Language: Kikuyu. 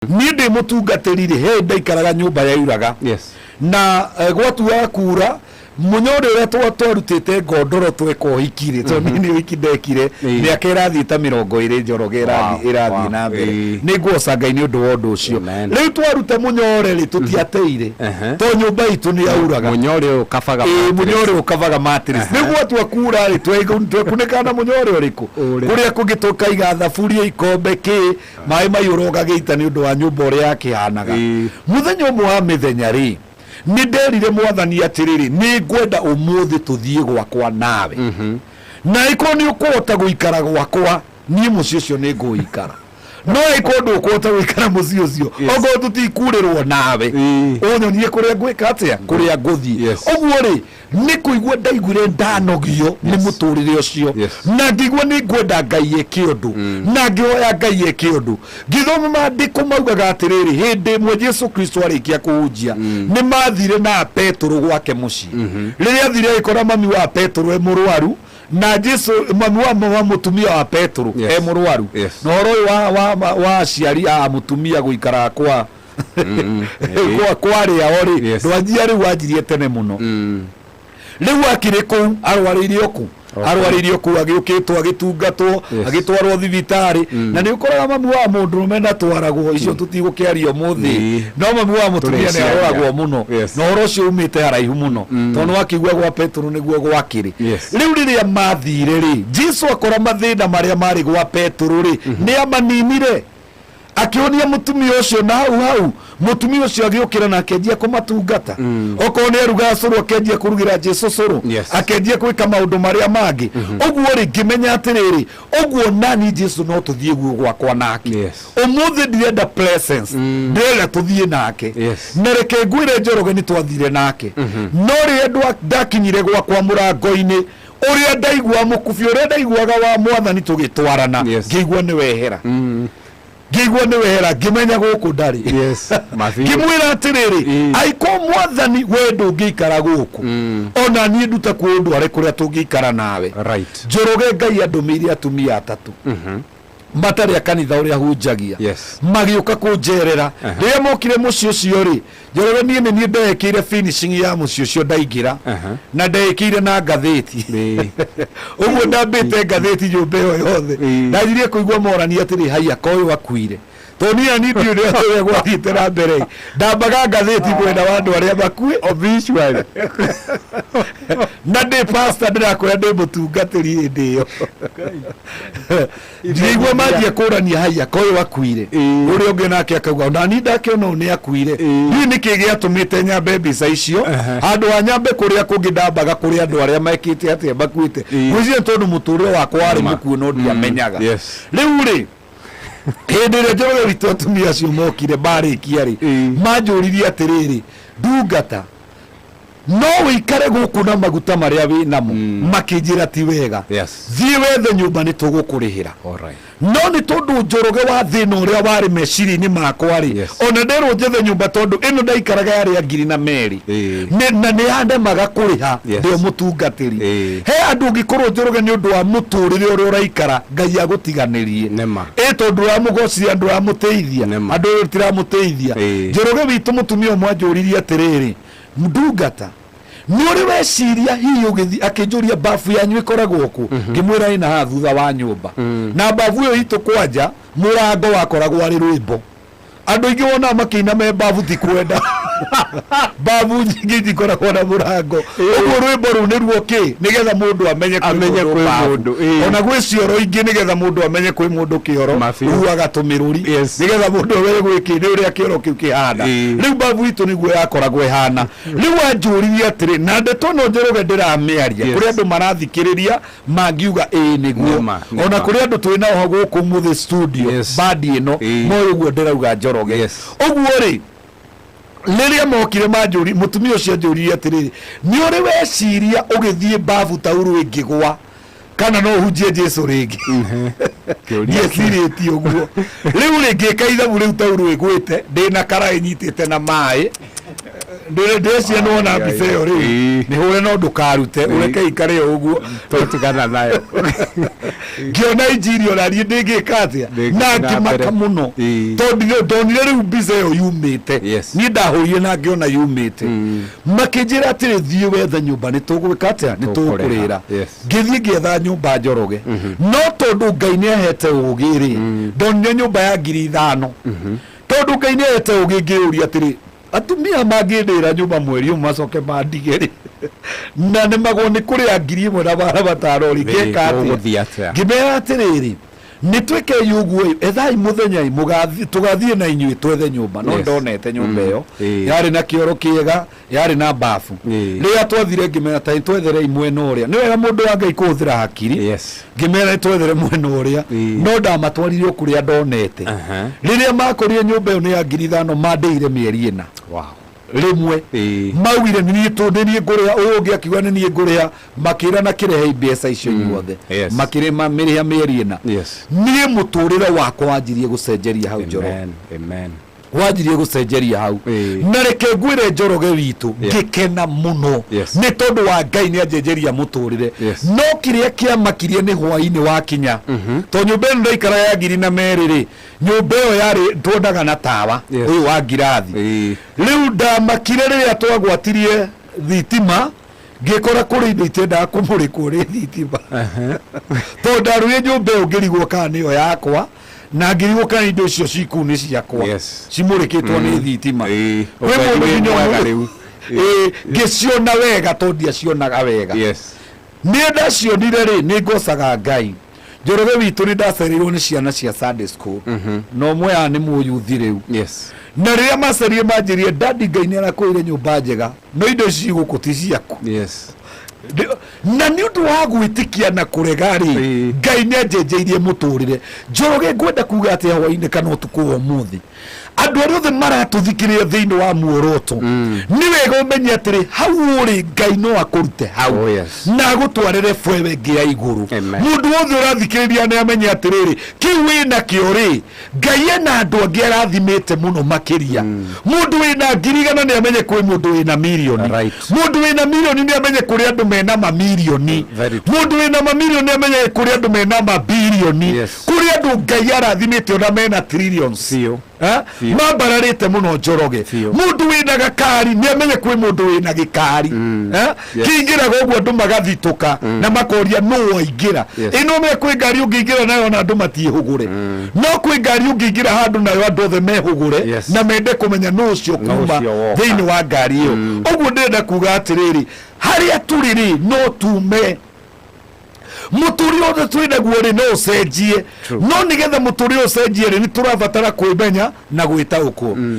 Niĩ ndĩ mũtungatĩri rĩ, he ndaikaraga nyũmba yauraga. Na gwatuaga kura mũnyore ũrĩa twarutĩte ngondoro tweka ũhiki rĩ, tondũ niĩ nĩ ũhiki ndekire mĩaka ĩrathiĩ ta 20, Njoroge, ĩrathiĩ na mbere. Nĩ ngũgoca Ngai nĩ ũndũ wa ũndũ ũcio. Amen. Rĩu twaruta mũnyore rĩ, tũtiateire tondũ nyũmba itũ nĩ yauraga. Mũnyore ũyũ ũkabaga Ĩĩ, mattress. mũnyore ũkabaga mattress. Rĩu gwatua kura rĩ, twekunĩkaga na mũnyore ũrĩkũ? Ũrĩkũ? Kũrĩa kũngĩ tũkaiga thaburia, ikombe, kĩ, maĩ maiyũra ũgagĩita nĩ ũndũ wa nyũmba ũrĩa yakĩhanaga. Mũthenya ũmwe wa mĩthenya rĩ, nĩ nderire Mwathani atĩrĩrĩ, nĩ ngwenda ũmũthĩ tũthiĩ gwakwa nawe, na ĩkorwo nĩ ũkũhota gũikara gwakwa, niĩ mũciĩ ũcio nĩ ngũikara, no ĩkorwo ndũkũhota gũikara mũciĩ ũcio, okorwo tũtikurĩrwo nawe, ũnyonie kũrĩa ngwĩka atĩa, kũrĩa ngũthiĩ. Ũguo rĩ, nĩ kũigua ndaiguire ndanogio nĩ mũtũrĩre ũcio, na ngĩigua nĩ ngwenda Ngai eke ũndũ, na ngĩhoya Ngai eke ũndũ. Ngĩthoma maandĩko maugaga atĩrĩrĩ, hĩndĩ ĩmwe Jesu Kristo arĩkia kũhunjia, nĩ mathire na Petũrũ gwake mũciĩ. Rĩrĩa athire agĩkora mami wa Petũrũ e mũrwaru, na Jesu mami wa mũtumia wa Petũrũ e mũrwaru. Na ũhoro ũyũ wa aciari a mũtumia gũikara kwa kwarĩ ao rĩ, ndwanjia rĩu, wanjirie tene mũno. Rĩu akĩrĩ kũu arwarĩire o kũu, arwarĩire o kũu, agĩũkĩtwo, agĩtungatwo, agĩtwarwo thibitarĩ. Na nĩ ũkoraga mami wa mũndũrũme ndatwaragwo icio, tũtigũkĩaria ũmũthĩ, no mami wa mũtumia nĩ Tũreciaria. aroragwo mũno. Na ũhoro ũcio umĩte haraihu mũno, tondũ nĩ wakĩigua gwa Petũrũ nĩguo gwakĩrĩ. Rĩu rĩrĩa mathire rĩ, Jesu akora mathĩna marĩa marĩ gwa Petũrũ rĩ, nĩ amaninire, akĩhonia mũtumia ũcio, na hau hau mũtumia ũcio agĩũkĩra na akĩanjia kũmatungata. Okorwo nĩ arugaga cũrũ, akĩanjia kũrugĩra Jesu cũrũ. Akĩanjia gwĩka maũndũ marĩa mangĩ. Ũguo rĩ, ngĩmenya atĩrĩrĩ, ũguo nani Jesu no tũthiĩ guo gwakwa nake. Ũmũthĩ ndirenda presence, ndĩrenda tũthiĩ nake. Na reke ngwĩre, Njoroge, nĩ twathire nake, no rĩrĩa ndakinyire gwakwa mũrango-inĩ, ũrĩa ndaigua mũkubi ũrĩa ndaiguaga wa Mwathani tũgĩtwarana, ngĩigua nĩ wehera, ngĩigua nĩ wehera, ngĩmenya gũkũ ndarĩ. Mabiũ. Ngĩmwĩra atĩrĩrĩ, aiko Mwathani, we ndũngĩikara gũkũ, ona niĩ nduta kuo ũndware kũrĩa tũngĩikara nawe. Njoroge, Ngai andũmĩire atumia atatũ matarĩ a kanitha ũrĩa hunjagia, magĩũka kũnjerera. Rĩrĩa mokire mũciĩ ũcio rĩ, Njoroge, niĩ nĩ niĩ ndekĩire finishing ya mũciĩ ũcio. Ndaingĩra na ndekĩire na ngathĩti. Ũguo ndambĩte ngathĩti nyũmba ĩyo yothe. Ndanjirie kũigua morania atĩrĩ, haiya, koyũ akuire, tondũ niĩ ani ndiũĩ ũrĩa gwathiĩte na mbere. Ndambaga ngathĩti mwena wa andũ arĩa makue. Obituary. Na ndĩ pastor, ndĩrakwĩra ndĩ mũtungatĩri hĩndĩ ĩyo. Ngĩigua manjia kũrania, haiya, koyũ akuire. Ũrĩa ũngĩ nake akauga, ona ni ndakĩona ũyũ nĩ akuire. Ndiũĩ nĩkĩ gĩatũmĩte nyambe mbica icio handũ ha nyambe kũrĩa kũngĩ ndambaga, kũrĩ andũ arĩa mekĩte atĩa, makuĩte. Ngwĩciria nĩ tondũ mũtũrĩre wakwa warĩ mũkuũ no ndiamenyaga. Rĩu rĩ, hĩndĩ ĩrĩa Njoroge witũ atumia acio mokire marĩkia rĩ, manjũririe atĩrĩrĩ, ndungata, no wĩikare gũkũ na maguta marĩa wĩ namo? Makĩnjĩra ti wega, thiĩ wethe nyũmba, nĩ tũgũkũrĩhĩra. No nĩ tondũ, Njoroge, wa thĩna ũrĩa warĩ meciria-inĩ makwa rĩ, ona nderwo njethe nyũmba, tondũ ĩno ndaikaraga yarĩ ya ngiri na merĩ, na nĩ yandemaga kũrĩha. Ndĩ o mũtungatĩri. He andũ ũngĩkorwo, Njoroge, nĩ ũndũ wa mũtũrĩre ũrĩa ũraikara, Ngai agũtiganĩrie. Nĩma. Ĩ tondũ ũramũgocire, andũ ũramũteithia, andũ tiramũteithia. Njoroge witũ, mũtumia ũmwe anjũririe atĩrĩrĩ, ndungata, nĩ ũrĩ weciria hihi ũgĩthiĩ? Akĩnjũria, babu yanyu ĩkoragwo kũ? Ngĩmwĩra ĩna haha thutha wa nyũmba. Na babu ĩyo itũ kwanja mũrango wakoragwo arĩ rwĩmbo. Andũ aingĩ wonaga makĩina me babu, ti kwenda. Babu nyingĩ itikoragwo na mũrango ũguo, rwĩmbo rũu nĩruo kĩ, nĩgetha mũndũ amenye kwĩ Amenye mũndũ kwĩ babu. mũndũ, ĩĩ. Ona gwĩ cioro ingĩ, nĩgetha mũndũ amenye kwĩ mũndũ kĩoro, Mabiũ. uaga tũmĩrũri, nĩgetha mũndũ amenye gwĩ kĩ, nĩ ũrĩa kĩoro kĩu kĩhana. Rĩu babu itũ nĩguo yakoragwo ĩhana. Rĩu anjũririe atĩrĩ, na ndeto ĩno, Njoroge, ndĩramĩaria kũrĩ andũ marathikĩrĩria mangiuga ĩĩ nĩguo. Nĩma, nĩma. Ona kũrĩ andũ twĩ nao gũkũ mũthĩ studio, bandi ĩno, moĩ ũguo ndĩrauga, Njoroge. Ũguo rĩ, rĩrĩa mokire manjũri, mũtumia ũcio anjũririe atĩrĩrĩ, nĩ ũrĩ weciria ũgĩthiĩ babu taurũ ĩngĩgwa kana no ũhunjie Jesu rĩngĩ? Kĩũria. Ndiecirĩtie ũguo. Rĩu rĩ, ngĩka ithabu rĩu, taurũ ĩgwĩte, ndĩna karaĩ nyitĩte na maĩ. Ndĩrecia nĩwona Ai, mbica ai, ĩyo rĩu. Ĩĩ. Nĩ hũre no ndũkarute, ũreke ikare o ũguo. Tũtigana nayo. Ngĩona injiri ona niĩ ndĩngĩka atĩa. Ndĩngĩthiĩ Na na ngĩmaka mbere. mũno, Ĩĩ. tondũ ndonire rĩu mbica ĩyo yumĩte. Yes. Niĩ ndahũrire na ngĩona yumĩte. Makĩnjĩra atĩrĩ, thiĩ wethe nyũmba, nĩ tũgwĩka atĩa, nĩ Tũkũrĩha. tũkũrĩra. Yes. Ngĩthiĩ ngĩetha nyũmba, Njoroge, no tondũ Ngai nĩ ahete ũgĩ rĩ, ndonire nyũmba ya 5,000. Tondũ Ngai nĩ ahete ũgĩ, ngĩũria atĩrĩ, atumia mangĩndĩra nyũmba mweri ũmwe macoke mandige rĩ, na nĩ magwo nĩ kũrĩa 1,500 rĩ, ngĩka atĩa? Gũgũthiĩ atĩa? Ngĩmera atĩrĩrĩ, nĩ twĩkei ũguo ĩ, ethai mũthenya ĩ, tũgathiĩ na inyuĩ twethe nyũmba. No ndonete nyũmba ĩyo yarĩ na kĩoro kĩega, yarĩ na bafu. Rĩrĩa twathire, ngĩmera ta twetherei mwena ũrĩa. Nĩ wega mũndũ wa Ngai kũhũthĩra hakiri. Ngĩmera twethere mwena ũrĩa. No ndamatwarire o kũrĩa ndonete. Rĩrĩa makorire nyũmba ĩyo nĩ ya 5,000, mandĩire mĩeri 4 rĩmwe. Maugire nĩ niĩ nĩ niĩ ngũrĩha, ũyũ ũngĩ akiuga nĩ niĩ ngũrĩha, makĩra na kĩrehe mbeca icio inyuothe. Makĩrĩma mĩrĩha mĩeri 4. Niĩ mũtũrĩre wakwa wanjirie gũcenjeria hau, Njoroge. Amen. Amen. Wanjirie gũcenjeria hau. Na reke ngwĩre, Njoroge witũ, ngĩkena mũno nĩ tondũ wa Ngai nĩ anjenjeria mũtũrĩre. No kĩrĩa kĩamakirie nĩ hwainĩ wakinya, tondũ nyũmba ĩno ndaikara ya 2,000 rĩ, nyũmba ĩyo yarĩ tuonaga na tawa ũyũ wa ngirathi. Rĩu ndamakire rĩrĩa twagwatirie thitima, ngĩkora kũrĩ indo itendaga kũmũrĩkwo nĩ thitima, tondũ ndarũire nyũmba ĩyo ngĩrigwo kana nĩyo yakwa, na ngĩrigwo kana indo icio ci kũu nĩ ciakwa cimũrĩkĩtwo nĩ thitima. Kwĩ Ũtheri mũndũ wĩ nginya mwega ũmũthĩ rĩu. Ngĩciona wega tondũ ndiacionaga wega. Niĩ ndacionire rĩ, nĩ ngocaga Ngai, Njoroge witũ. Nĩ ndacereirwo nĩ ciana cia Sunday school, na ũmwe aya nĩ mũyuthi rĩu. Na rĩrĩa macerire, manjĩrire, "Daddy, Ngai nĩ arakũire nyũmba njega, no indo ici gũkũ ti ciaku." Na nĩ ũndũ wa gwĩtĩkia na kũrega rĩ, Ngai nĩ anjenjeirie mũtũrĩre, Njoroge. Ngwenda kuga atĩa hwainĩ kana ũtukũ wa ũmũthĩ, andũ arĩa othe maratũthikĩrĩria thĩinĩ wa muoroto, nĩ wega ũmenye atĩrĩ, hau ũrĩ Ngai no akũrute hau Oh, yes. na agũtwarĩre bwewe ĩngĩ ya igũrũ. Amen. Mũndũ wothe ũrathikĩrĩria nĩ amenye atĩrĩrĩ, kĩu wĩna kĩo rĩ, Ngai ena andũ angĩ arathimĩte mũno makĩria. Mũndũ wĩna 100,000 nĩ amenye kwĩ mũndũ wĩna mirioni. Mũndũ wĩna mirioni nĩ amenye kũrĩ andũ mena mamirioni. Very true. Mũndũ wĩna mamirioni nĩ amenye kũrĩ andũ mena mabilioni. Kũrĩ andũ Ngai arathimĩte ona mena trillions. Biũ. Eh? Biũ. Mambararĩte mũno, Njoroge. Biũ. Mũndũ wĩna gakari nĩ amenye kwĩ mũndũ wĩna gĩkari. Eh? Kĩingĩraga ũguo andũ magathitũka na makoria nũ waingĩra. Ĩno me kwĩ ngari ũngĩingĩra nayo na andũ matiĩhũgũre, no kwĩ ngari ũngĩingĩra handũ nayo andũ othe mehũgũre na mende kũmenya nũ ũcio Nũ kuma ũcio woka. thĩinĩ wa ngari ĩyo. Ũguo ndĩrenda kuga atĩrĩrĩ, harĩa tũrĩ rĩ, no tume mũtũrĩre ũrĩa twĩ naguo rĩ, no ũcenjie. True. No nĩgetha mũtũrĩre ũcenjie rĩ, nĩ tũrabatara kwĩmenya na gwĩtaũkwo.